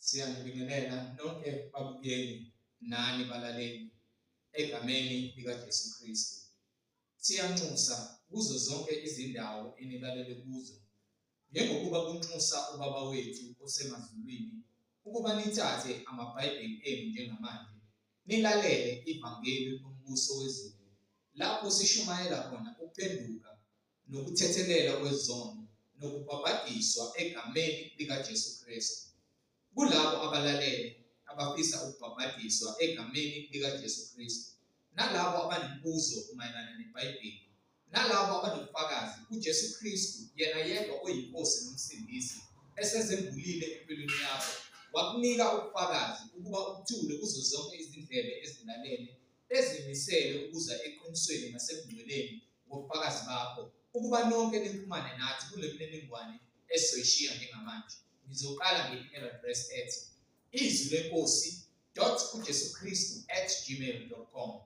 Siyanibingelela nonke babukeli nani balaleli egameni likaJesu Kristu. Siyanxusa kuzo zonke izindawo enilalele kuzo, njengokuba kunxusa uBaba wethu osemazulwini ukuba nithathe amaBhayibheli enu njengamanje, nilalele ivangeli lombuso wezulu, lapho sishumayela khona ukuphenduka nokuthethelelwa kwezono nokubhabhadiswa egameni likaJesu Kristu. Kulabo abalalele abafisa ukubhabhadiswa egameni likaJesu Kristu, nalabo abanemibuzo mayelana neBhayibheli, nalabo abanobufakazi kuJesu Kristu, yena yedwa oyiNkosi noMsindisi, esezembulile empilweni yakho, wakunika ubufakazi ukuba ubuthule kuzo zonke izindlebe ezilalele, ezimisele ukuza eqinisweni nasebungcweleni ngobufakazi bakho, ukuba nonke nixhumane nathi kule mininingwane esizoyishiya njengamanje. Ngizoqala nge-email address ethi izwi lenkosi dot ujesu kristu at gmail dot com,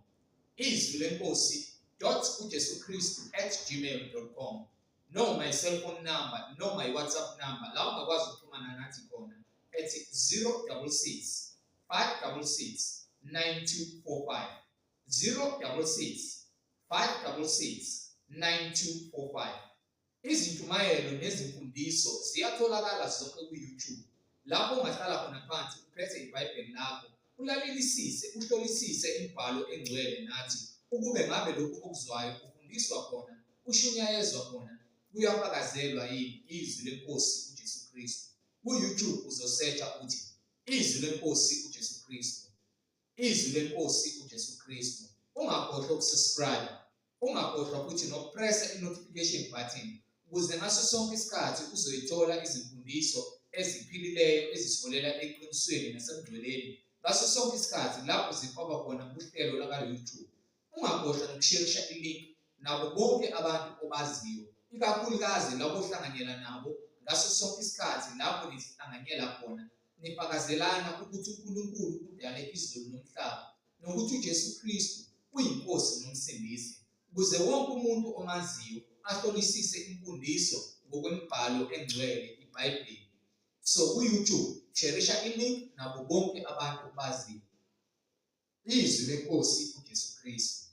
izwi lenkosi dot ujesu kristu at gmail dot com, noma i-cellphone number noma i-WhatsApp number la ungakwazi ukuxhumana nathi khona ethi 066 566 9245, 066 566 9245. Izintshumayelo nezimfundiso ziyatholakala zonke ku-YouTube, lapho ungahlala khona phansi uphethe iBhayibheli lakho, ulalelisise, uhlolisise imibhalo engcwele nathi ukube ngabe lokhu okuzwayo ufundiswa khona, kushunyayezwa khona, kuyafakazelwa yini izwi leNkosi uJesu Kristu. Ku-YouTube uzosetsha uthi Izwi leNkosi uJesu Kristu. Izwi leNkosi uJesu Kristu. Ungakhohlwa ukusubscribe. Ungakhohlwa futhi nokupressa i-notification button ukuze ngaso sonke isikhathi uzoyithola izimfundiso eziphilileyo ezisiholela eqinisweni nasebungcweleni ngaso sonke isikhathi lapho zifakwa khona kuhlelo laka-YouTube. Ungakhohlwa nokusherisha i-link nabo bonke abantu obaziyo, ikakhulukazi labo ohlanganyela nabo ngaso sonke isikhathi lapho nihlanganyela khona nifakazelana ukuthi uNkulunkulu udale izulu nomhlaba nokuthi uJesu Kristu uyiNkosi noMsindisi, ukuze wonke umuntu omaziyo ahlolisise imfundiso ngokwemibhalo engcwele, iBhayibheli. So ku-YouTube, sherisha i-link nabo bonke abantu obaziyo. Izwi leNkosi uJesu Kristu.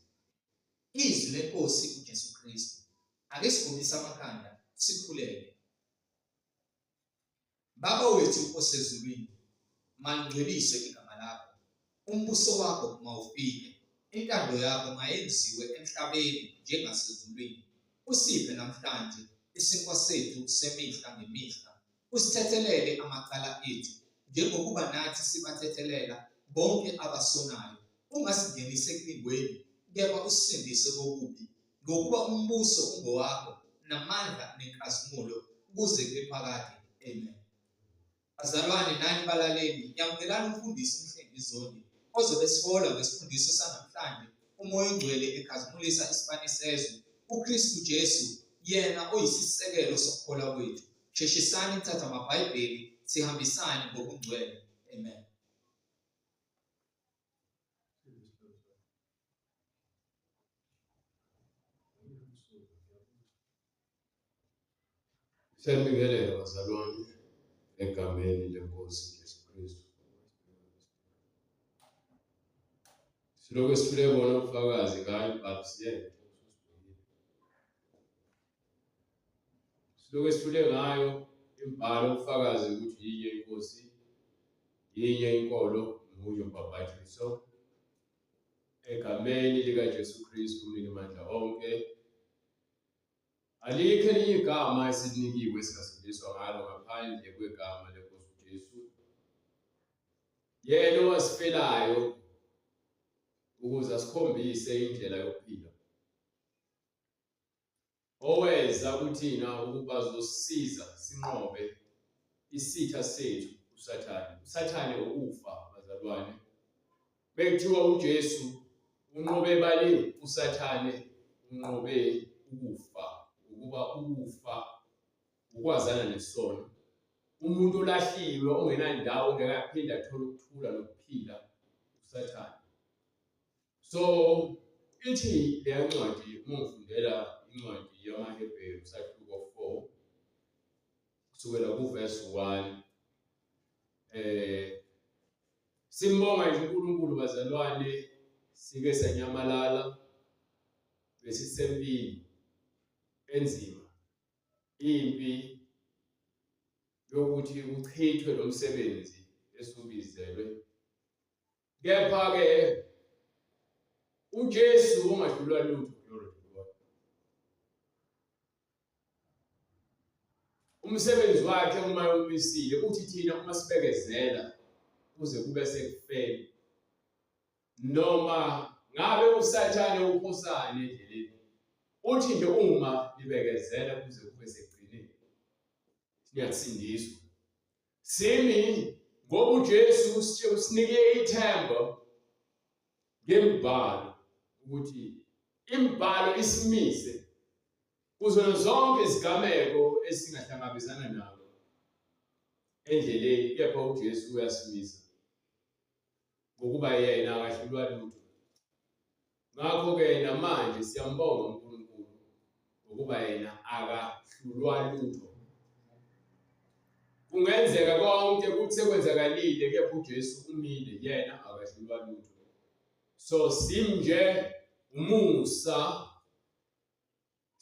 Izwi leNkosi uJesu Kristu. Ake sigobise amakhanda sikhuleke. Baba wethu osezulwini, malingcweliswe igama lakho. Umbuso wakho mawufike. Intando yakho mayenziwe emhlabeni njengasezulwini. Usiphe namhlanje isinkwa sethu semihla ngemihla. Usithethelele amacala ethu, njengokuba nathi sibathethelela bonke abasonayo. Ungasingenisi ekulingweni, kepha usisindise kokubi. Ngokuba umbuso ungowakho, namandla nenkazimulo, kuze kube phakade. Amen. Bazalwane nani balaleli, yamukelani umfundisi uMhlengi Zondi ozobe esihola ngesifundiso sanamhlanje, uMoya oNgcwele ekhazimulisa isibani sezwe, uKristu Jesu, yena oyisisekelo sokukholwa kwethu. Sheshisani nithathe amaBhayibheli sihambisane ngobungcwele. Amen. Siyabingelela bazalwane egameni leNkosi Jesu Kristu. Silokhu sithule bona ubufakazi ngayo but siyena. Silokhu sithule ngayo imibhalo ubufakazi ukuthi yinye inkosi, yinye inkolo, munye umbhabhathiso. Egameni likaJesu Kristu umninimandla onke. Alikho elinye igama esilinikiwe esingasindiswa ngalo ngaphandle kwegama leNkosi uJesu. Yena owasifelayo ukuze asikhombise indlela yokuphila. Oweza kuthina ukuba azosisiza sinqobe isitha sethu uSathane. USathane ukufa bazalwane. Bekuthiwa uJesu unqobe bani? USathane unqobe ukufa, ukuba ukufa ukwazana nesono. Umuntu olahliwe ongenandawo ongeke aphinde athole ukuthula nokuphila uSathane. So ithi leya ncwadi uma ngifundela incwadi yamaHebheru sahluko 4 kusukela kuverse 1. Eh simbonga nje uNkulunkulu bazalwane sike sanyamalala besisempini enzima impi yokuthi kuchithwe lo msebenzi esiwubizelwe kepha-ke uJesu ongahlulwa lutho glory to God umsebenzi wakhe uma ewumisile uthi thina uma sibekezela kuze kube sekufeni noma ngabe usathane uphosane endleleni uthi nje uma nibekezela kuze kube sekugcineni siyasindiswa simi ngoba uJesu usinike ithemba ngembhalo ukuthi imibhalo isimise kuzona zonke izigameko esingahlangabezana nazo endleleni kepha uJesu uyasimisa ngokuba yena akahlulwa lutho ngakho-ke namanje siyambonga uNkulunkulu ngokuba yena akahlulwa lutho kungenzeka konke kuthi sekwenzakalile kepha uJesu umile yena akahlulwa lutho so simnje umusa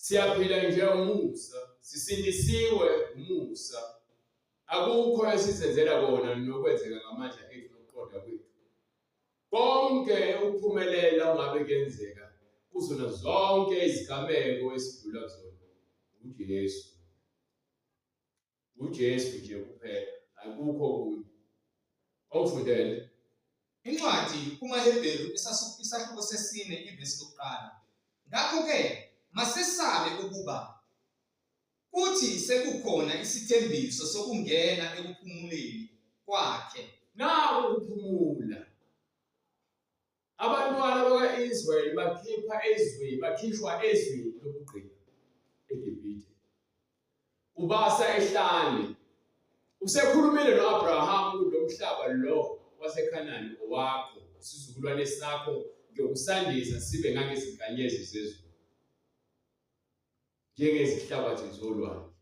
Siyaphila nje umusa, sisindisiwe umusa. Akukho esizenzela kona nokwenzeka ngamandla ethu nokuqonda kwethu. Konke ukuphumelela ungabe kuyenzeka kuzona zonke izigameko esidlula kuzona uJesu. uJesu nje kuphela akukho okunye awufundele Incwadi kumaHebheru isahluko sesine ivesi lokuqala. Ngakho-ke masesabe ukuba kuthi sekukhona isithembiso sokungena ekuphumuleni kwakhe. Naku ukuphumula. Abantwana baka-Israyeli bakhipha ezweni, bakhishwa ezweni lobugqila eGibhithe. Ubasa ehlane. Usekhulumile no-Abrahamu ukuthi lo mhlaba lo waseKhanani owakho, isizukulwane sakho ngiyokusandisa sibe ngangezinkanyezi zezulu, njengezihlabathi zolwandle.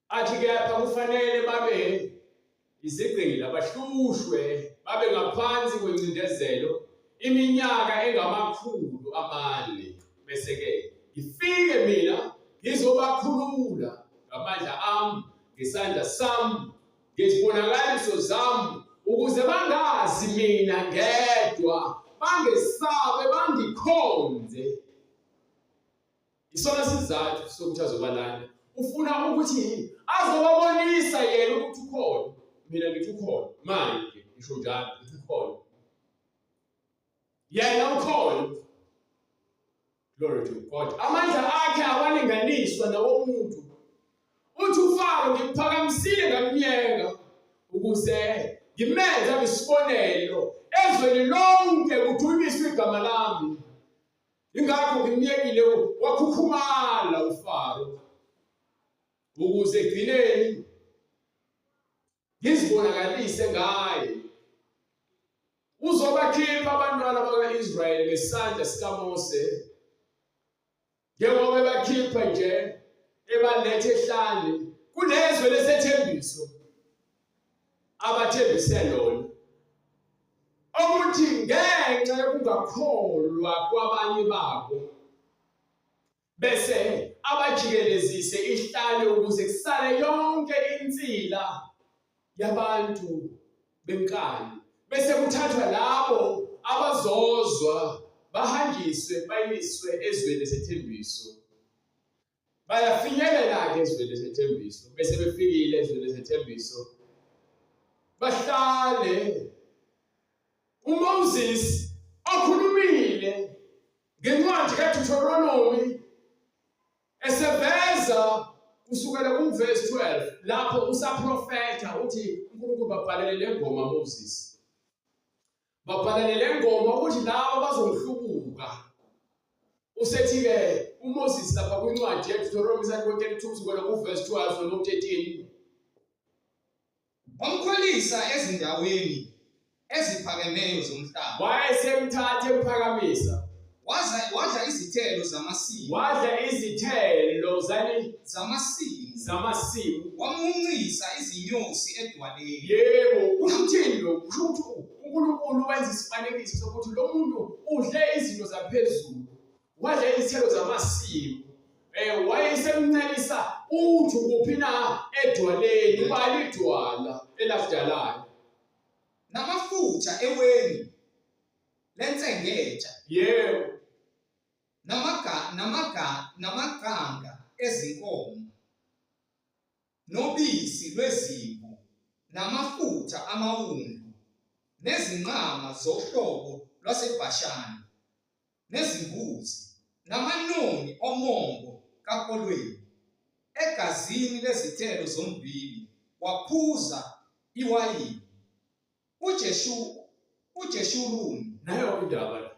Athi kepha kufanele babe izigqila bahlushwe babe ngaphansi kwencindezelo iminyaka engamakhulu amane bese-ke ngifike mina ngizobakhulula ngamandla ami ngesandla sami ngezibonakaliso zami ukuze bangazi mina ngedwa bangesabe bangikhonze Isona sizathu sokuthi azobalanda. Ufuna ukuthi azobabonisa yena ukuthi ukhona. Mina ngithi ukhona. Manje ngisho njalo ngithi ukhona. Yena ukhona. Glory to God. Amandla akhe awalinganiswa nawomuntu. Uthi uFaro ngikuphakamisile ngamyeka ukuze ngimenze abe isibonelo ezweni lonke kudunyiswe igama lami. Ingakho ngimyekile wakhukhumala uFaro ukuze egcineni ngizibonakalise ngaye. Uzobakhipha abantwana baka-Israyeli ngesandla sikaMose njengoba ebakhipha nje ebaletha ehlane kunezwe lesethembiso abathembise lona okuthi ngenxa yokungakholwa kwabanye babo bese abajikelezise ihlale ukuze kusale yonke insila yabantu benkani bese kuthathwa labo abazozwa bahanjiswe bayiswe ezweni lesethembiso Bayafinyelela-ke ezweni lesethembiso, bese befikile ezweni lesethembiso bahlale. UMoses okhulumile ngencwadi kaDeuteronomy eseveza kusukela kuvesi 12 lapho usaprofetha uthi uNkulunkulu babhalele le ngoma Moses babhalele le ngoma ukuthi laba bazongihlubuka usethi-ke uMoses lapha kwincwadi yeDeuteronomy isahluko 32 kusukela kuvesi 12 noma 13 Wamkhwelisa ezindaweni eziphakemeyo zomhlaba. Wayesemthatha emphakamisa. Waza wadla izithelo zamasimu. Wadla izithelo zani? Zamasimu. Zamasimu. Wamuncisa izinyosi edwaleni. Yebo, kusho ukuthini lokhu? Kusho ukuthi uNkulunkulu wenza isifanekiso sokuthi lo muntu udle izinto zaphezulu, wadla izithelo zamasimu. Wayesemncelisa uthi kuphi na edwaleni, ubani idwala elakudalayo. Namafutha eweni lensengetha. Yebo. Namaga namaga namaqanga ezinkomo nobisi lwezimvu namafutha amawundlu nezinqama zohlobo lwaseBhashani nezimbuzi namanoni omongo kakolweni egazini lezithelo zomvini waphuza iwayini. UJeshu uJeshuruni nayo indaba la.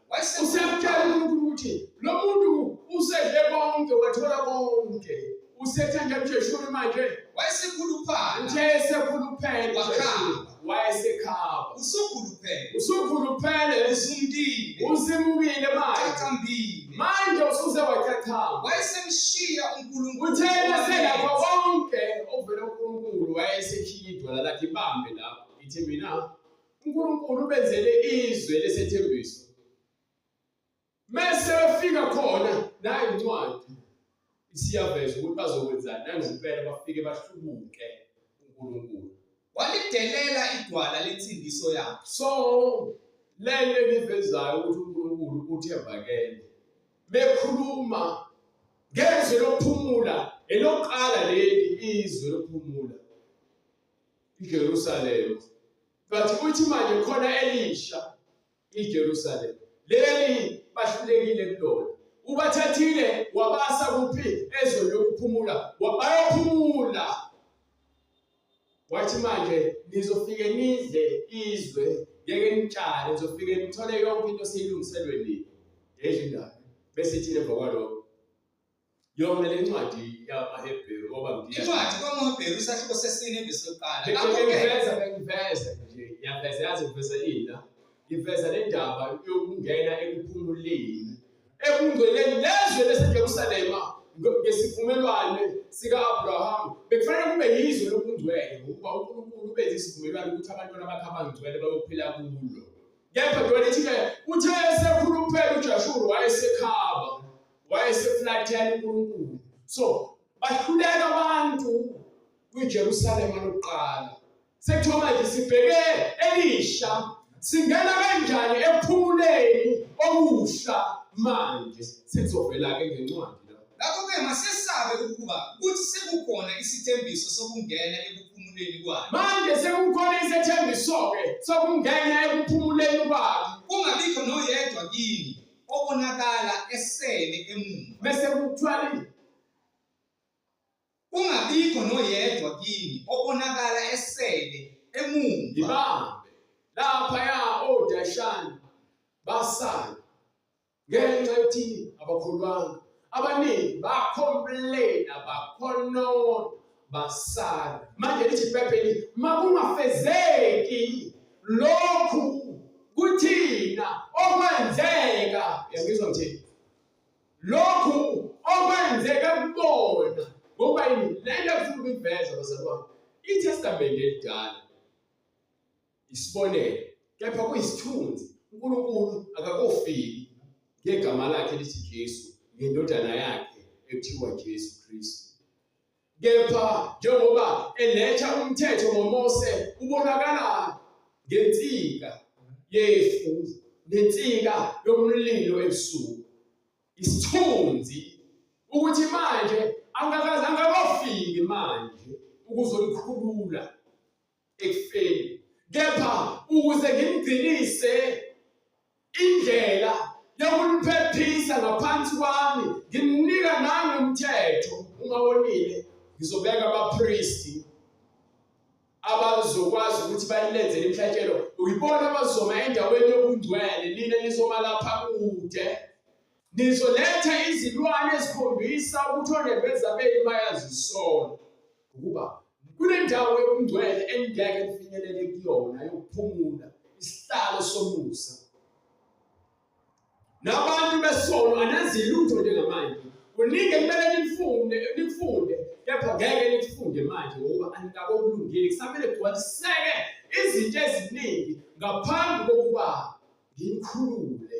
Usemtshela uNkulunkulu ukuthi lo muntu usedle konke wathola konke. Usethe nje uJeshuruni manje wayesekhuluphala. Uthe esekhuluphele wakhaba. Wayesekhaba. Usukhuluphele. Usukhuluphele. Usumkile. Usimukile manje. Chachambile. Manje usuze wachachamba. Wayesemshiya uNkulunkulu. Uthe eselapha konke okuvela kuNkulunkulu wayesekhiya idwala lakhe ibambe lapho. Ngithi mina uNkulunkulu ubenzele izwe lesethembiso. Mese befika khona nayo incwadi isiyaveza ukuthi bazokwenzani nangempela bafike bahlubuke uNkulunkulu. Walidelela idwala lensindiso yakhe. So lento engivezayo ukuthi uNkulunkulu uthembakele. Bekhuluma ngezwe lokuphumula elokuqala leli izwe lokuphumula. iJerusalema. But uthi manje khona elisha iJerusalema. Leli bahlulekile kulona. Ubathathile wabasa kuphi ezweni lokuphumula, wabayophumula. Wathi manje nizofike nidle izwe ngeke nitshale, nizofike nithole yonke into seyilungiselwe nini. Yezwa indaba. Bese ithini emva kwalokho? Yona le ncwadi yamaHebheru ngoba ngiya. Incwadi kwamaHebheru isahluko sesine ivesi lokuqala. Lapho-ke bengiveza nje, ngiyaveza yazi ngiveza ini la. Ngiveza le ndaba yokungena ekuphumuleni. Ebungcweleni lezwe laseJerusalema ngesivumelwano sika-Abraham bekufanele kube yizwe lobungcwele ngokuba uNkulunkulu ubenze isivumelwano ukuthi abantwana bakhe abangcwele bayophila kulo. Kepha dwala ithi-ke uthe esekhuluphela uJashuru wayesekhaba wayeseflathela uNkulunkulu. So bahluleka abantu kwiJerusalema lokuqala. Sekuthiwa manje sibheke elisha singena kanjani ekuphumuleni okusha manje sekuzovela-ke ngencwadi la. Ngakho-ke masesabe ukuba kuthi sekukhona isithembiso sokungena ekuphumuleni kwakhe. Manje sekukhona isethembiso-ke sokungena ekuphumuleni kwakhe. Kungabikho noyedwa kini obonakala esele emuva. Bese kuthiwa Kungabikho noyedwa kini obonakala esele emuva. Ngibambe laphaya odashani basala ngenxa yokuthini abakholwanga abaningi bacomplaina bakhonona basala manje lithi ibhayibheli makungafezeki lokhu kuthina okwenzeka uyangizwa ngithini lokhu okwenzeka kubona ngoba yini le nto engifuna ukuyiveza bazalwane itestamente elidala isibonelo kepha kuyisithunzi uNkulunkulu akakofiki ngegama lakhe lithi Jesu ngendodana yakhe ekuthiwa Jesu Kristu Kepha njengoba eletha umthetho ngoMose ubonakala ngensika yefu nensika yomlilo ebusuku isithunzi ukuthi manje angakaze angakafiki manje ukuzonikhulula ekufeni kepha ukuze ngimgcinise indlela yokuniphephisa ngaphansi kwami ngimnika nami umthetho uma wonile ngizobeka abapristi abazokwazi ukuthi balilenzele imihlatshelo uyibona abazoma endaweni yobungcwele nina nizoma lapha kude nizoletha izilwane ezikhombisa ukuthi onembeza benu bayazisola Ngokuba kunendawo yobungcwele eningeke nifinyelele kuyona yokuphumula, isihlalo somusa. Nabantu besono anazi lutho njengamanje. Kuningi kumele nifune, nifunde, kepha ngeke nikufunde manje ngokuba anikakokulungile. Kusamele kugcwaliseke izinto eziningi ngaphambi kokuba nginikhulule.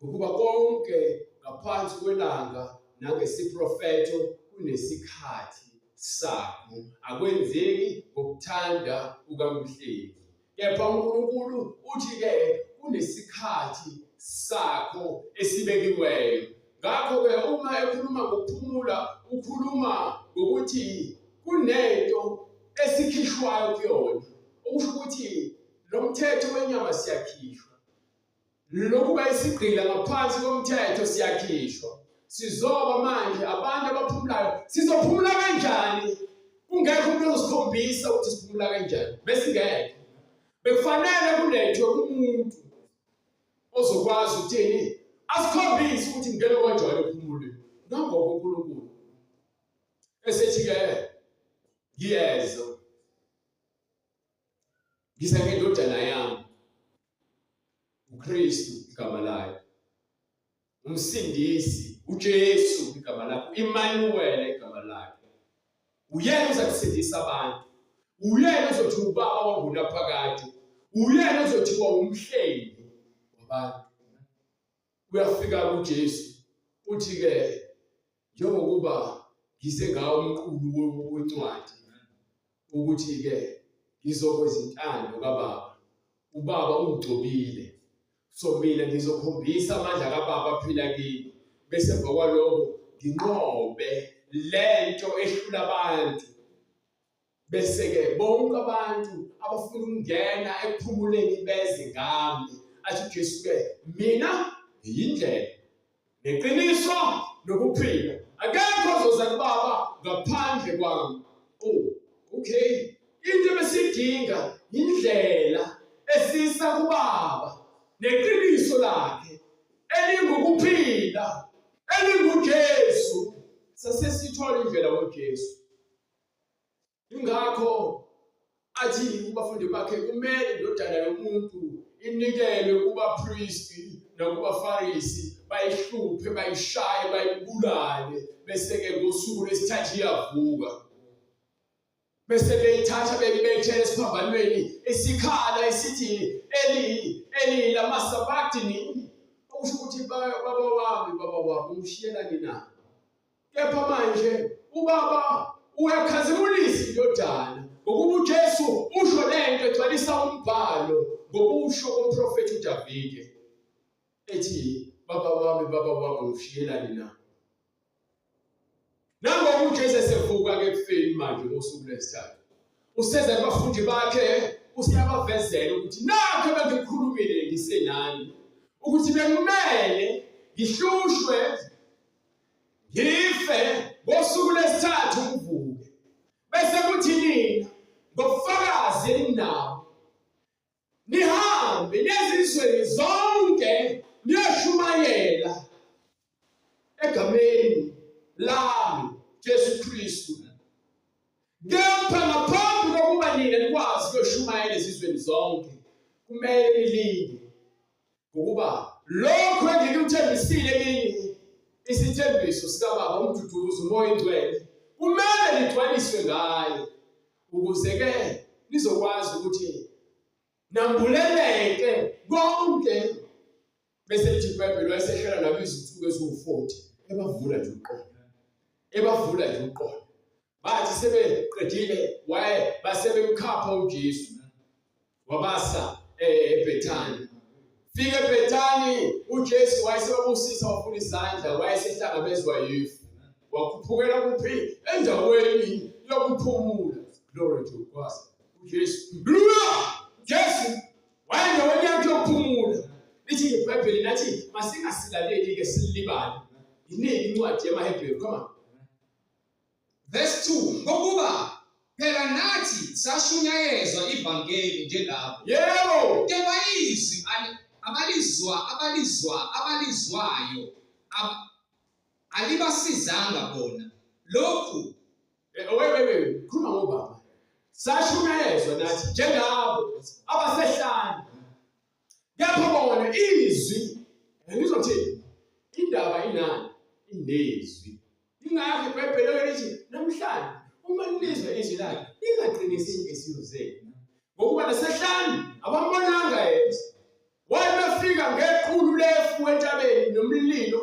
Ngokuba konke ngaphansi kwelanga nangesiprofetho kunesikhathi sakho, akwenzeki ngokuthanda kukaMhlengi. Kepha uNkulunkulu uthi-ke kunesikhathi sakho esibekiweyo. Ngakho-ke uma ekhuluma ngokuphumula, ukhuluma ngokuthi kunento esikhishwayo kuyona, okusho ukuthi lo mthetho wenyama siyakhishwa. Lokuba isigqila ngaphansi komthetho siyakhishwa. Sizoba manje abantu abaphumulayo. Sizophumula kanjani? Kungekho umuntu ozosikhombisa ukuthi siphumula kanjani. Besingekho. Bekufanele kulethwe umuntu ozokwazi ukuthini asikhombise ukuthi ngene kanjani ekuphumuleni. Nangoko uNkulunkulu esethi-ke ngiyeza ngiza ngendodana yami uKristu igama layo umsindisi uJesu igama lakhe Emmanuel igama lakhe uyena ozakusindisa abantu uyena ozothi ubaba wangunaphakade uyena ozothiwa umhlengi wabantu uyafika kuJesu uthi ke njengokuba ngize ngawo umqulu wencwadi ukuthi-ke ngizokwenza intando kababa ubaba ungigcobile so mina ngizokhombisa amandla kababa aphila kimi bese emva kwaloko nginqobe lento ehlula abantu bese-ke bonke abantu abafuna ukungena ekuphumuleni beze ngami athi uJesu-ke mina ngiyindlela neqiniso nokuphila akekho ozoza kubaba ngaphandle kwami oh okay into ebesidinga indlela esisa kubaba neqiniso lakhe elingukuphila elinguJesu sasesithola indlela ngoJesu Ingakho athi kubafundi bakhe kumele indodana yomuntu inikelwe kubapristi nakubafarisi bayihluphe bayishaye bayibulale bese-ke ngosuku lwesithathu iyavuka bese beyithatha beyibethela esiphambanweni isikhala esithi eli eli lamasabatini okusho ukuthi baba wami baba wami ungishiyelani na Kepha manje ubaba uyakhazimulisa indodana ngokuba uJesu usho lento egcwalisa umbhalo ngokusho komprofethi uDavide ethi baba wami baba wami ungishiyelani na Nangoba uJesu esevuka ke ekufeni manje ngosuku lwesithathu useza kubafundi bakhe useyabavezela ukuthi nakho ebengikukhulumile ngisenani ukuthi bekumele ngihlushwe ngife ngosuku lwesithathu ngivuke bese kuthi nina ngobufakazi eninabo nihambe nezizweni zonke niyoshumayela egameni lami Jesu Kristu kepha ngaphambi kokuba nina nikwazi ukuyoshumayela ezizweni zonke kumele nilinde Ngokuba lokho engikuthembisile kini, isithembiso sikaBaba uMduduzi, uMoya oyiNgcwele, kumele nigcwaliswe ngaye, ukuze-ke nizokwazi ukuthi nambuleleke konke. Bese lithi iBhayibheli wayesehlala nabo izinsuku eziwu-40 ebavula nje uqondo, ebavula nje uqondo. Bathi sebeqedile waye basebemkhapha uJesu wabasa eBethani. Fika eBethani uJesu wayesebabusisa wafuna izandla wayesehlangabezwa yifu. Wakhuphukela kuphi? Endaweni yokuphumula. Glory to God. uJesu. Hallelujah! Jesu wayendaweni yakhe yokuphumula. Lithi iBhayibheli nathi masingasilaleli ke silibale. Iningi incwadi yamaHebheru. Come on. Verse 2 ngokuba phela nathi sashunyayezwa ivangeli njengabo. Yebo. Kepha izwi abalizwa abalizwa abalizwayo alibasizanga bona. Lokhu eh, wait wait wait khuluma ngobaba. Sashunyayezwa nathi njengabo abasehlane. Kepha bona izwi Ngizothini? Indaba inani? Inezwi. Ingakho iBhayibheli lithi namhlanje uma nilizwa izwi lakhe ningaqinisi inhliziyo zenu. Ngokuba nasehlane abambonanga yena. Wayebefika ngequlu lefu entabeni nomlilo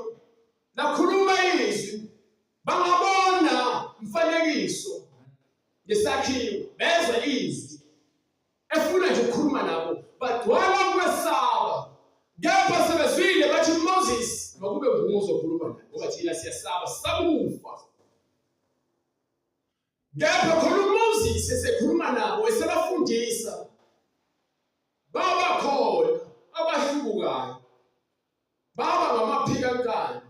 lakhuluma izwi bangabona umfanekiso ngesakhiwo bezwa izwi efuna nje ukukhuluma nabo bagcwala ukwesaba kepha sebezwile bathi Moses makube nguwe ozokhuluma naye ngoba thina siyasaba sakufa kepha khona uMoses esekhuluma nabo esebafundisa baba khona abahlubukayo baba ngamaphikankani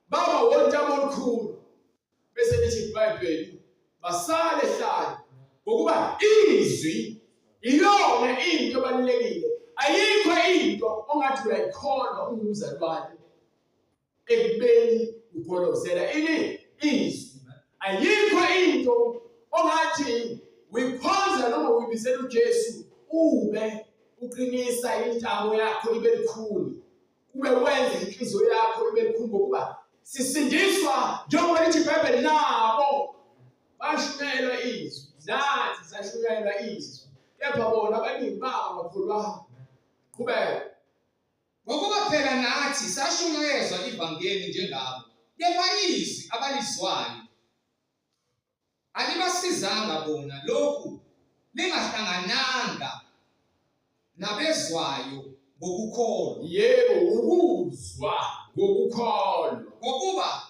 baba wontamo olukhulu bese lithi iBhayibheli basale hlale ngokuba izwi iyona into ebalulekile ayikho into ongathi uyayikholwa ungumzalwane ekubeni ugolozela ini izwi ayikho into ongathi uyikhonza noma uyibizela uJesu ube uqinisa intamo yakho ibe lukhuni ube wenze inhliziyo yakho ibe lukhuni ngokuba sisindiswa njengoba lithi iBhayibheli nabo bashunyayelwa izwi nathi sashunyayelwa izwi kepha bona abaningi babo abakholwanga qhubeka Ngokuba phela nathi sashunyayezwa ivangeli njengabo, kepha izwi abalizwayo alibasizanga bona, lokhu lingahlangananga nabezwayo ngokukholwa. Yebo, ukuzwa ngokukholwa. Ngokuba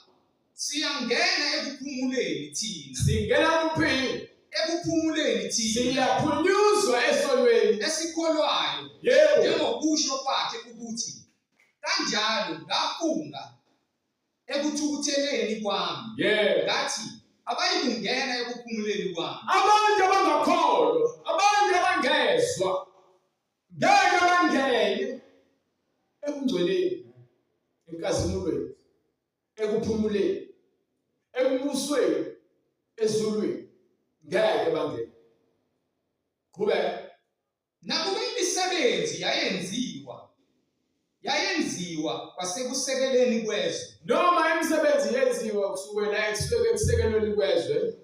siyangena ekuphumuleni thina. Singena kuphi? Ekuphumuleni thina. Siyaphunyuzwa esonweni. Esikholwayo. Yebo. Njengokusho kwakhe ukuthi kanjalo ngafunga ekuthukutheleni kwami. Yebo. Ngathi abayikungena ekuphumuleni kwami. Abantu abangakholwa, abantu abangezwa ngeke bangene ebungcweleni, enkazimulweni, ekuphumuleni, embusweni ezulwini ngeke bangene. Qhubeka. Nakuba imisebenzi yayenziwa kwasekusekeleni kwezwe. Noma imisebenzi yenziwa kusukela ekusekelweni kwezwe.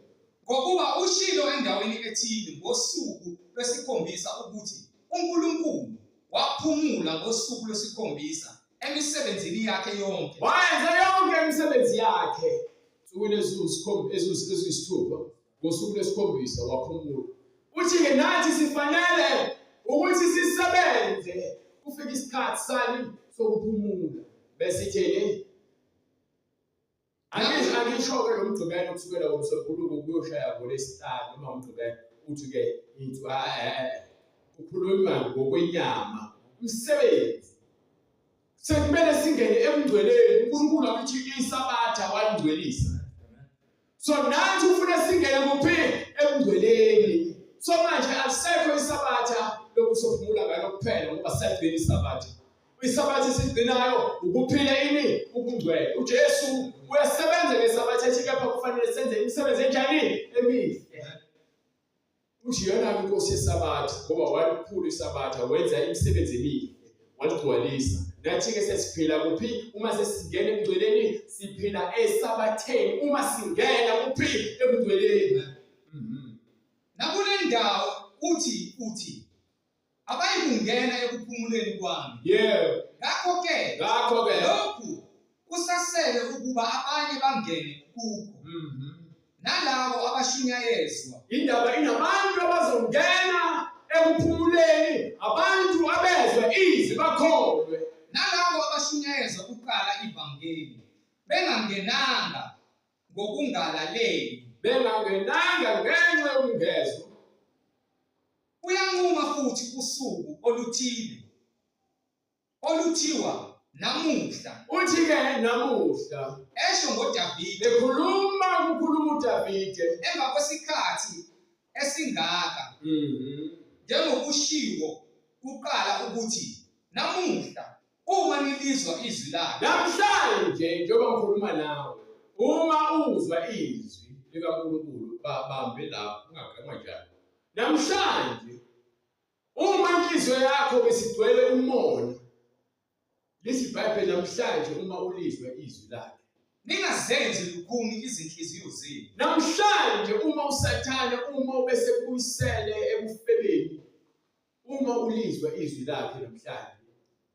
Ngokuba ushilo endaweni ethile ngosuku lwesikhombisa ukuthi uNkulunkulu waphumula ngosuku lwesikhombisa emisebenzini yakhe yonke. Wayenza yonke imisebenzi yakhe nsukwini eziyisithupha ngosuku lwesikhombisa waphumula. Uthi-ke nathi sifanele ukuthi sisebenze kufike isikhathi sani sokuphumula bese ithini Angisho-ke lo mgqibelo kusukela ngomsombuluko kuyoshaya ngolwesihlanu noma umgqibelo uthi-ke into ukhuluma ngokwenyama umsebenzi sekumele singene ebungcweleni uNkulunkulu akuthi isabatha walingcwelisa so nathi ufuna singene kuphi ebungcweleni so manje alisekho isabatha lokusophumula ngalo kuphela ngoba siyagcina isabatha Isabatha esigcinayo ukuphila ini ubungcwele. UJesu uyasebenza ngesabatha ethi kepha kufanele senze imisebenzi enjani emihle. Uthi yona inkosi yesabatha ngoba waliphula isabatha wenza imisebenzi emihle waligcwalisa. Nathi-ke sesiphila kuphi uma sesingena ebungcweleni siphila esabatheni uma singena kuphi ebungcweleni. Nakule ndawo uthi abayikungena ekuphumuleni kwami. Yebo. Ngakho-ke Ngakho-ke lokhu kusasele ukuba abanye bangene kukho. Nalabo abashunyayezwa. Indaba inabantu abazongena ekuphumuleni, abantu abezwa izwi bakholwe. Nalabo abashunyayezwa kuqala ivangeli bengangenanga ngokungalaleli. Bengangenanga ngenxa yokungezwa. Uyanquma futhi usuku oluthile oluthiwa namuhla. Uthi-ke namuhla. Esho ngoDavide. Ekhuluma kukhuluma uDavide. Emva kwesikhathi esingaka. Njengokushiwo kuqala ukuthi namuhla uma nilizwa izwi lakhe. Namhlanje njengoba ngikhuluma nawe, uma uzwa izwi likaNkulunkulu bambe lapho ungaganqwa njalo. Namhlanje uma inhliziyo yakho besigcwele umona, Lithi iBhayibheli namhlanje uma ulizwa izwi lakhe. Ningazenzi lukhuni izinhliziyo zenu. Namhlanje uma uSathane uma ubesekubuyisele ekufebeni uma ulizwa izwi lakhe namhlanje.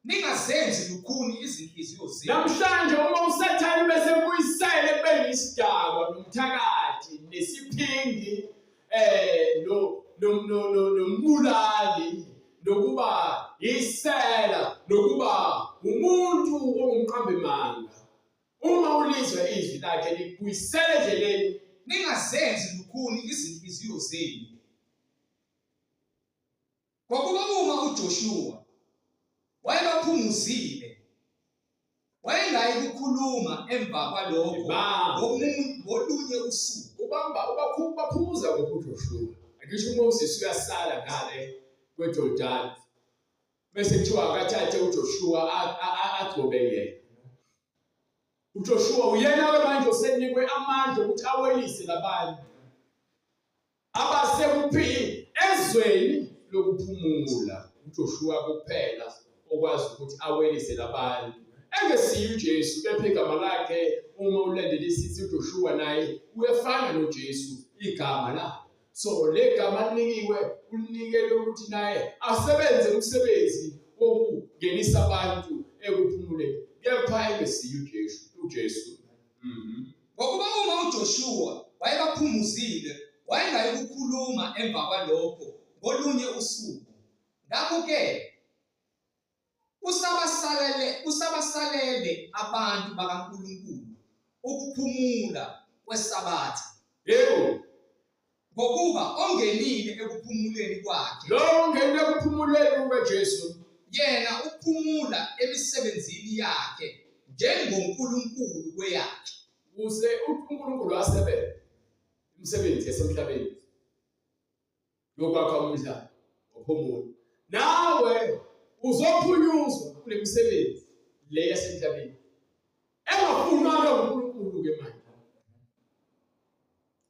Ningazenzi lukhuni izinhliziyo zenu. Namhlanje uma uSathane ubesekubuyisele ekubeni isidakwa nomthakathi nesiphingi eh no nombulali nokuba yisela nokuba umuntu ongumqambi manga uma ulizwa izwi lakhe likubuyisela endleleni ningazenzi lukhuni izinhliziyo zenu ngokuba uma uJoshua wayebaphumuzile wayengayi kukhuluma emva kwalokho ngolunye usuku ubamba ubaphuza ngokuJoshua angisho uMoses uyasala ngale kweJordan bese kuthiwa akathathe uJoshua agcobe yena uJoshua uyena-ke manje osenikwe amandla ukuthi awelise labantu Abasekuphi ezweni lokuphumula uJoshua kuphela okwazi ukuthi awelise labantu engesiye uJesu kepha igama lakhe uma ulandelisisa uJoshua naye uyafana noJesu igama la so le gama linikiwe ulinikele ukuthi naye asebenze umsebenzi wokungenisa abantu ekuphumuleni kepha engesiye uJesu uJesu Ngokuba uma uJoshuwa wayebaphumuzile, wayengayikukhuluma emva kwalokho ngolunye usuku. Ngakho-ke usabasalele usabasalele abantu bakaNkulunkulu ukuphumula kweSabatha. Yebo. Ngokuba ongenile ekuphumuleni kwakhe. Lowo ongenile ekuphumuleni kukaJesu. Yena uphumula emisebenzini yakhe njengoNkulunkulu kweyakhe. Ukuze uNkulunkulu asebenze imisebenzi yasemhlabeni yokwakha umhlaba waphumula. Nawe uzophunyuzwa kule misebenzi le yasemhlabeni engafunwa-ke uNkulunkulu-ke manje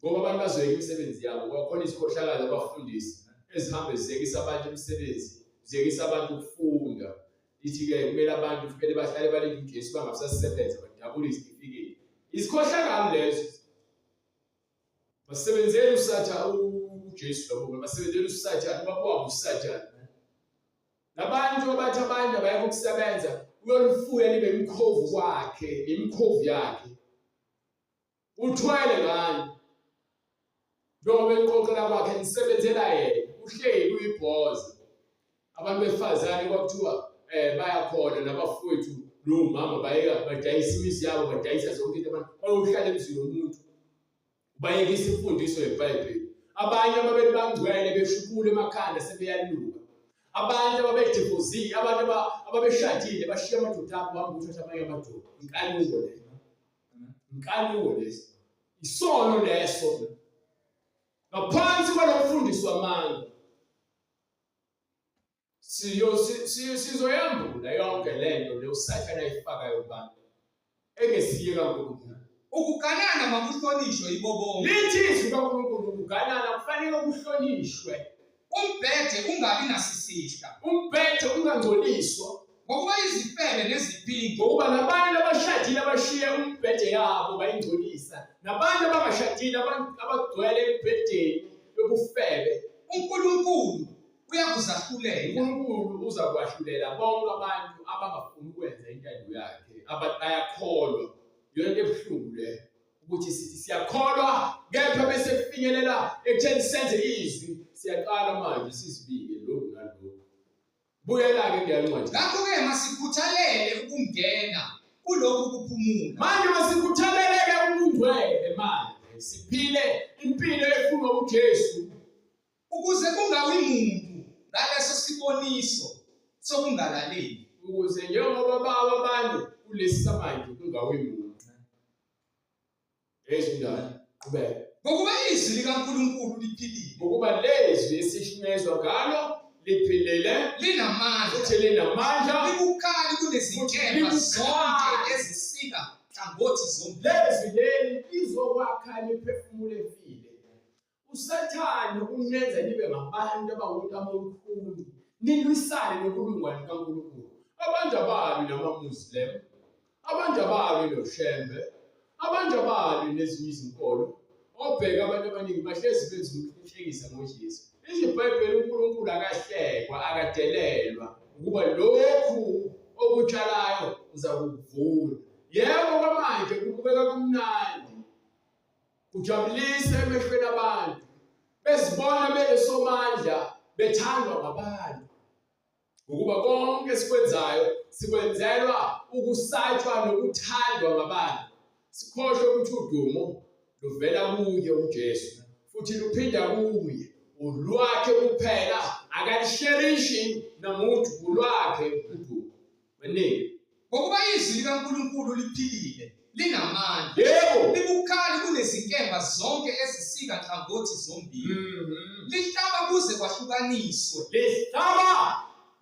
ngoba abantu bazoyeka imisebenzi yabo ngoba khona izikhohlakalo abafundisi ezihambe ziyekisa abantu imisebenzi ziyekisa abantu ukufunda ithi-ke kumele abantu kumele bahlale balinde uJesu bangabisasebenza badabule izitifiketi izikhohlakalo lezo basebenzela usatha uJesu labo basebenzela usathane babuwa usathane Labantu abathi abantu abayeke ukusebenza uyolifuya libe imkhovu kwakhe nemikhovu yakhe Uthwele ngani? Njengoba enixoxela kwakhe nisebenzela yena, uhleli uyibhoza. Abantu besifazane kwakuthiwa eh bayakhona nabafowethu nomama bayeka badayisa imizi yabo badayisa zonke into abantu bayohlala emzini womuntu bayekisa imfundiso yeBhayibheli. Abanye ababethi bangcwele beshukula emakhanda sebeyaluka. Abantu ababedivozile, abantu ababeshadile bashiya amadoda abo bahamba ukuthatha amanye amadoda. Inkanuko leyo. Inkanuko lesi. Isono leso. Ngaphansi kwalomfundisi wamanga. Siyo sizoyambula yonke lento le uSathane ayifakayo kubantu. Engesiye kaNkulunkulu. Ukuganana makuhlonishwe yibo bonke. Lithi izwi kaNkulunkulu ukuganana kufanele kuhlonishwe. Umbhede ungabi nasisihla. Umbhede ungangcoliswa. Ngokuba izifebe neziphingi. Ngokuba nabantu abashadile abashiye umbhede yabo bayingcolisa. Nabantu abangashadile abagcwele embhedeni yobufebe. UNkulunkulu uyakuzahlulela. UNkulunkulu uzakwahlulela bonke abantu abangafuni ukwenza intando yakhe. Abantu bayakholwa. Iyona into ebuhlungu leyo. ukuthi sithi siyakholwa kepha bese kufinyelela ekutheni senze izwi siyaqala manje sizibike lokhu nalokhu buyela-ke kuleya ncwadi ngakho-ke masikhuthalele ukungena kulokhu kuphumula manje masikhuthalele-ke ubungcwele manje siphile impilo efunwa uJesu ukuze kungawi muntu ngaleso siboniso sokungalaleli ukuze njengoba bawa abantu kulesi samanje kungawi muntu Ezindaba qhubeka. Ngokuba izwi likaNkulunkulu liphilile. Ngokuba lezwi esishunyayezwa ngalo liphilile, linamandla, futhi linamandla, libukhali kunezinkemba zonke ezisika nhlangothi zombili. Lezwi leli lizokwakha imiphefumulo efile. USathane unenza nibe ngabantu abawuntamo olukhulu, nilwisane nokulunga kukaNkulunkulu. Abantu abalwi namaMuslim, abantu abalwi noShembe, abantu abalwi nezinye izinkolo. Obheka abantu abaningi bahlezi benza inhlekisa ngoJesu. Lithi iBhayibheli uNkulunkulu akahlekwa, akadelelwa, ukuba lokhu okutshalayo uzakuvuna. Yebo kwamanje kubukeka kumnandi, kujabulisa emehlweni abantu, bezibona benesomandla, bethandwa ngabantu. Ngokuba konke esikwenzayo sikwenzelwa ukusatshwa nokuthandwa ngabantu. Sikhohlwe ukuthi udumo luvela kuye uJesu futhi luphinda kuye. Ulwakhe kuphela, akalisherishi namuntu, ulwakhe udumo. Baningi. Ngokuba izwi likaNkulunkulu liphilile, linamandla. Yebo. Libukhali kunezinkemba zonke ezisika nhlangothi zombili. Lihlaba kuze kwahlukaniswe. Lihlaba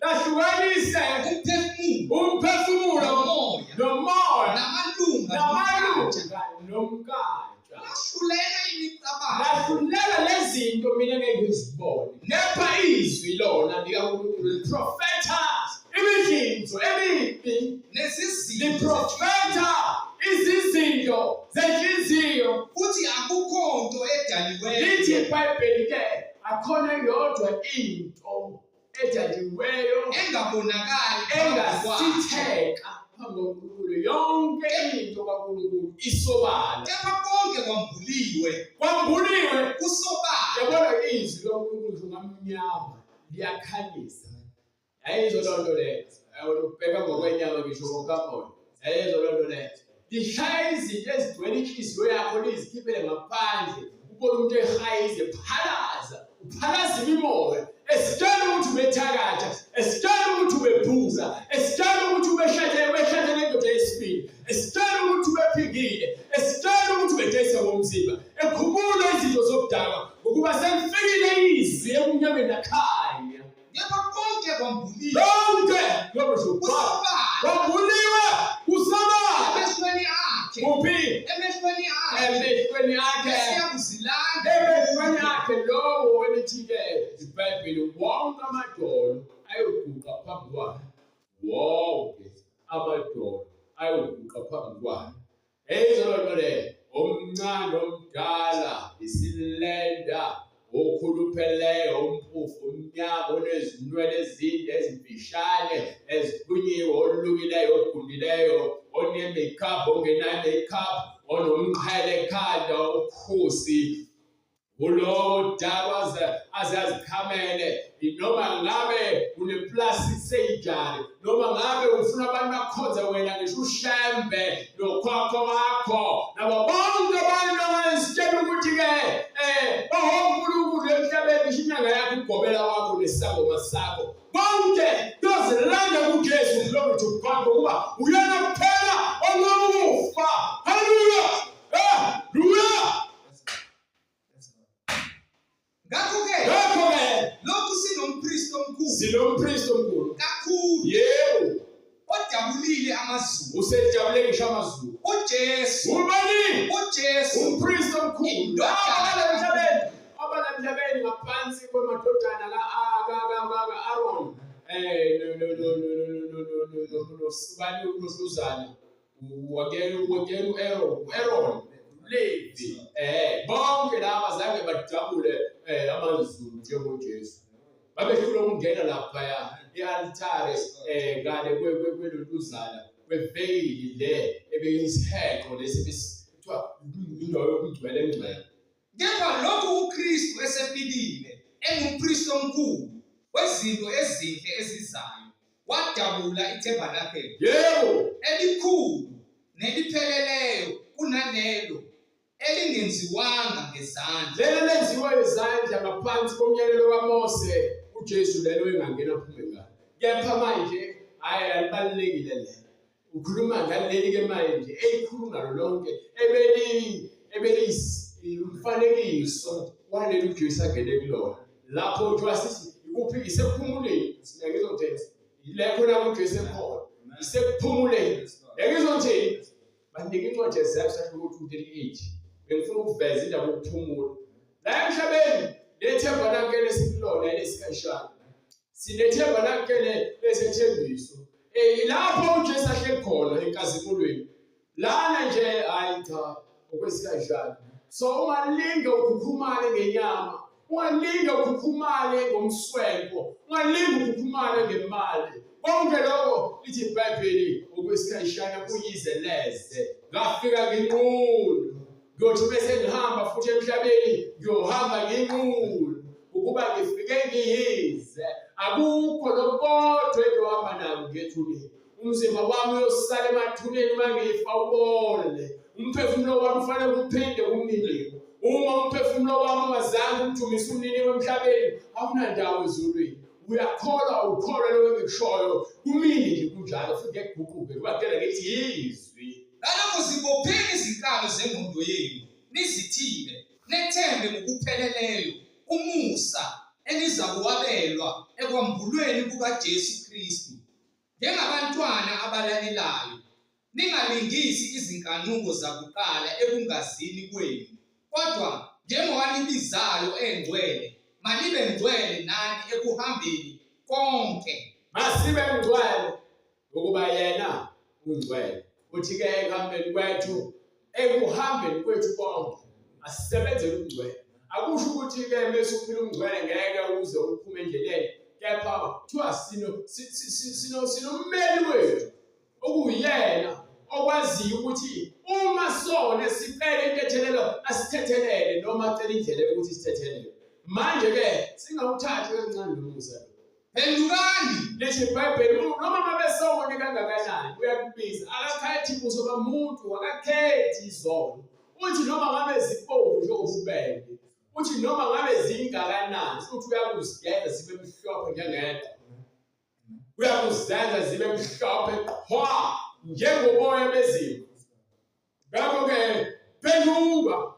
lahlukanise umphefumulo, umphefumulo nomoya, nomoya, namalunga, namalunga nomnkantsha. Lahlulela imicabango. Lahlulela lezinto mina ngeke ngizibone. Kepha izwi lona likaNkulunkulu liprofetha imidlinzo emibi Nezizinto. Liprofetha izizinto zenhliziyo. Futhi akukho nto edaliweyo. Lithi iBhayibheli ke akhona yodwa into edaliweyo engabonakali engasitheka phambi koNkulunkulu. Yonke into kaNkulunkulu isobala, kepha konke kwambuliwe, kwambuliwe kusobala. Yabona izwi likaNkulunkulu ngamnyama liyakhanyisa. Yayizwa loo nto leyo, yabona ubheka ngokwenyama ngisho ngokukamoya. Yayizwa loo nto leyo, lishaya izinto ezigcwele inhliziyo yakho lizikhiphele ngaphandle. Ubona umuntu ehayize phalaza, uphalaza imimoya esitshela ukuthi ubethakatha, esitshela ukuthi ubephuza, esitshela ukuthi ubeshade, ubeshade nendoda yesibili, esitshela ukuthi ubephingile, esitshela ukuthi ubedayisa ngomzimba, ekhumula izinto zobudakwa, ngokuba selifikile izwi ebumnyameni lakhanya. Kepha konke kwambuliwe. Konke kusobala. Kwambuliwe kusobala. Emehlweni akhe. Kuphi? Emehlweni akhe. Emehlweni akhe. Siyakuzilanda. Emehlweni akhe lowo elithi-ke iBhayibheli wonke amadolo ayoguqa phambi kwakhe. Wonke amadolo ayoguqa phambi kwakhe. Eyizwa loo nto leyo, omncane omdala, isilenda, okhulupheleyo, ompofu, omnyama, onezinwele ezinde, ezimfishane, eziphunyiwe, olukileyo, ogundileyo, one-makeup, ongenayo makeup, onomqhele ekhanda, okhusi, Kulowo daba aze aze azikhamele noma ngabe une-plastic surgery noma ngabe ufuna abantu bakhonze wena ngisho ushembe nokhokho wakho nabo bonke abantu abazitshela ukuthi-ke um bahonkulunkulu emhlabeni ngisho inyanga yakho ugobela wakho nesangoma sakho bonke kuyozilanda kuJesu. Glory to God, ngokuba uyena kuphela onqoba ukufa. Haleluya, haleluya. Ngakho-ke Ngakho-ke lokhu sinompristi omkhulu sinompristi omkhulu kakhulu yebo odabulile amazulu, usejabule ngisho amazulu, uJesu, ubani? uJesu Umpristi omkhulu. Indodana Abala emhlabeni, abala emhlabeni ngaphansi kwemadodana ka-Aaron bani uNosuzana wakela wakela u-Aaron, u-Aaron Levi, bonke laba zange badabule amazulu njengoJesu. Babehlula ukungena laphaya i-altare ngale kwelontuzana kweveyili le ebeyisiheqo lesi kuthiwa indawo yokungcwele engcwele. Kepha lokhu uKristu esefikile engumpristi omkhulu wezinto ezinhle ezizayo, wadabula itabernakele elikhulu nelipheleleyo kunalelo elingenziwanga ngezandla. Lelo lenziwa izandla ngaphansi komyalelo kaMose, uJesu lelo engangena phume ngalo. Kepha manje hhayi alibalulekile lelo. Ukhuluma ngaleli ke manje elikhulu nalo lonke ebeli ebeliyumfanekiso waleli uJesu angene kulona. Lapho kuthiwa sithi ikuphi isekuphumuleni, ngizongithini? Ile khona uJesu ekhona. Isekuphumuleni. Ngizongithini? Banika incwadi yeZaga sahluko 2:38. Bengifuna ukuveza indaba yokuphumula. La emhlabeni lethemba lakhe lesikulona lesikhashana. Sinethemba lakhe lesethembiso. Lapho uJesu ahleli khona enkazimulweni. Lana nje hayi cha okwesikhashana. So ungalinge ukhukhumale ngenyama, ungalinge ukhukhumale ngomswenko, ungalinge ukhukhumale ngemali. Konke lokho lithi iBhayibheli okwesikhashana kuyize leze. Ngafika nginqunu. Ngiyothi bese ngihamba futhi emhlabeni ngiyohamba nginqunu ukuba ngifike ngiyize. Akukho nokodwa engiyohamba nako ngethuneni. Umzimba wami uyosala emathuneni uma ngifa ubole. Umphefumulo wami ufanele uphinde kumniniwo. Uma umphefumulo wami ungazange umdumise umniniwo emhlabeni, awunandawo ezulwini. Uyakholwa awukholwa lokho engikushoyo, kumile nje kunjalo futhi ngeke kuguquke. Kubakutshela ngithi yizwi. Ngalokho zibopheni izinkalo zengqondo yenu, nizithibe, nethembe ngokupheleleyo umusa enizakuwabelwa ekwambulweni kukaJesu Kristu. Njengabantwana abalalelayo, ningalingisi izinkanuko zakuqala ekungazini kwenu, kodwa njengowanibizayo engcwele, manibe ngcwele nani ekuhambeni konke. Masibe ngcwele ngokuba yena ungcwele. Uthi-ke ekuhambeni kwethu, ekuhambeni kwethu konke asisebenzele ubungcwele. Akusho ukuthi-ke mese uphila ubungcwele ngeke uze uphume endleleni, kepha kuthiwa sino sino sinommeli wethu okuyena okwaziyo ukuthi uma sone sicele intethelelo asithethelele noma acele indlela yokuthi sithethelele. Manje-ke singawuthathi kancane lo musa lo. Phendukani! Lithi iBhayibheli noma ngabe sewone kangakanani uyakubiza akakhethi buso bamuntu akakhethi izono uthi noma ngabe zibomvu njengobubende uthi noma ngabe zingakanani uthi uyakuzigeza zibe mhlophe njengeqhwa uyakuzenza zibe mhlophe qhwa njengoboya bezimvu ngakho-ke phenduka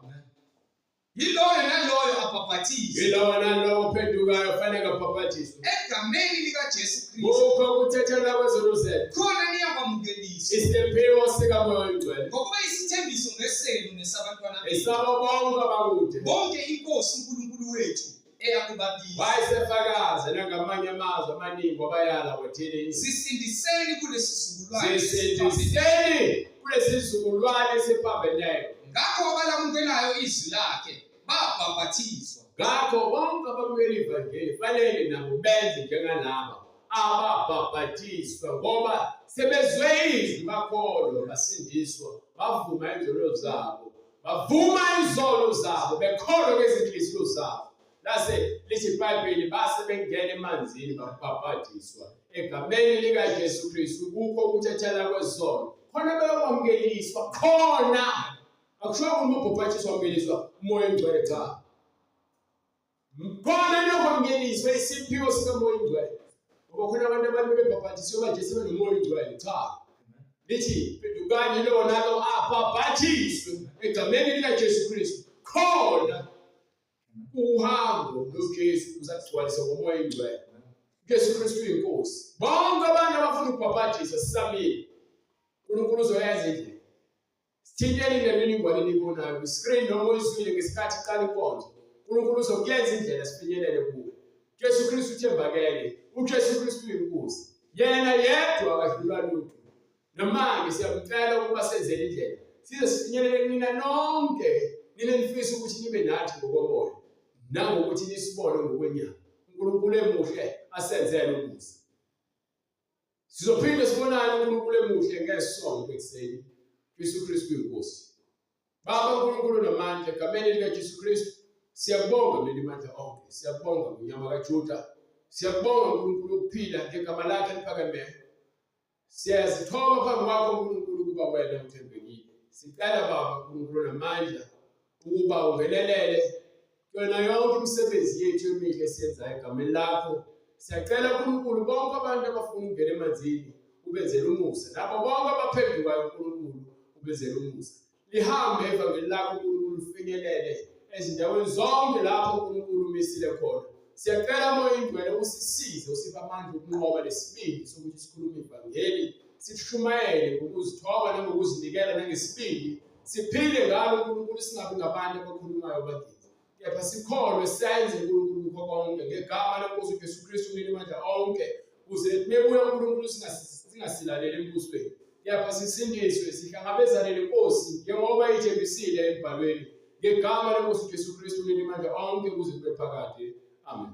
Yiloyo naloyo abhabhathizwe. Yilowo nalowo ophendukayo kufanele abhabhathizwe. Egameni likaJesu Kristu. Kukho ukuthethelelwa kwezono zenu. Khona niyakwamukeliswa. Isiphiwo sikaMoya oyiNgcwele. Ngokuba isithembiso ngesenu nesabantwana benu. Esabo bonke abakude. Bonke iNkosi uNkulunkulu wethu eyakubabiza. Wayesefakaza nangamanye amazwi amaningi wabayala wathini? Zisindiseni kulesi sizukulwane. Zisindiseni kulesi sizukulwane esiphambeneyo. Ngakho abalamukelayo izwi lakhe babhaphathizwa. Ngakho bonke abamukela ivangeli fanele nabo benze njengalaba ababhabhathiswa ngoba sebezwe izwi bakholwa basindiswa bavuma izono zabo bavuma izono zabo bekholwa ngezinhliziyo zabo lase lithi iBhayibheli base bengena emanzini babhabhadiswa egameni likaJesu Kristu kukho ukuthethela kwezono khona beyokwamukeliswa khona akusho ukuthi uma ubhabhadiswa wamukeliswa umoya ongcwele cha Khona niyokwamukeliswa isiphiwo sikaMoya oNgcwele. Ngoba khona abantu abantu bebhabhatisiwe manje sebenoMoya oNgcwele. Cha. Lithi phendukani lowo nalo abhabhathiswe egameni likaJesu Kristu. Khona uhambo loJesu uzagcwalisa ngoMoya oNgcwele. uJesu Kristu uyinkosi. Bonke abantu abafuna ukubhabhathiswa sisamile. uNkulunkulu uzoyenza indlela. Sithinteni le mininingwane eniyibonayo kwi-screen noma oyizwile ngesikhathi iqala inkonzo. uNkulunkulu uzokuyenza indlela sifinyelele kuwe. Jesu Kristu uthembakele. UJesu Kristu uyinkosi. Yena yedwa akadlulwa lutho. Namanje siyamcela ukuba senzele indlela size sifinyelele kunina nonke nina nifisa ukuthi nibe nathi ngokomoya nangokuthi nisibone ngokwenyama. uNkulunkulu emuhle asenzele umusa. Sizophinde sibonane uNkulunkulu emuhle ngesonto ekuseni. Jesu Kristu inkosi. Baba uNkulunkulu namandla egameni likaJesu Kristu siyakubonga mnini mandla onke. Siyakubonga ngonyama kaJuda. Siyakubonga uNkulunkulu ukuphila ngegama lakhe eliphakemeyo. Siyazithoba phambi kwakho uNkulunkulu ukuba wena uthembekile. Sicela Baba uNkulunkulu namandla ukuba ungenelele Kuyona yonke imisebenzi yethu emihle esiyenzayo egameni lakho, siyacela uNkulunkulu bonke abantu abafuna ukungena emanzini ubenzele umusa, nabo bonke abaphendukayo uNkulunkulu ubenzele umusa. Lihambe ivangeli lakho uNkulunkulu lifinyelele ezindaweni zonke lapho uNkulunkulu umisile khona. Siyacela Moya Ingcwele usisize usiphe amandla okunqoba lesibindi sokuthi sikhulume ivangeli sishumayele ngokuzithoba nangokuzinikela nangesibindi siphile ngalo uNkulunkulu singabi ngabantu abakhulumayo bakithi kepha sikholwe senze uNkulunkulu kukho konke ngegama lenkosi uJesu Kristu umnini mandla onke kuze mebuya uNkulunkulu singasilaleli embusweni kepha sisindiswe sihlangabezane nenkosi njengoba ithembisile embhalweni ngegama lenkosi Jesu Kristu uninimandla onke kuze kube phakade. Amen.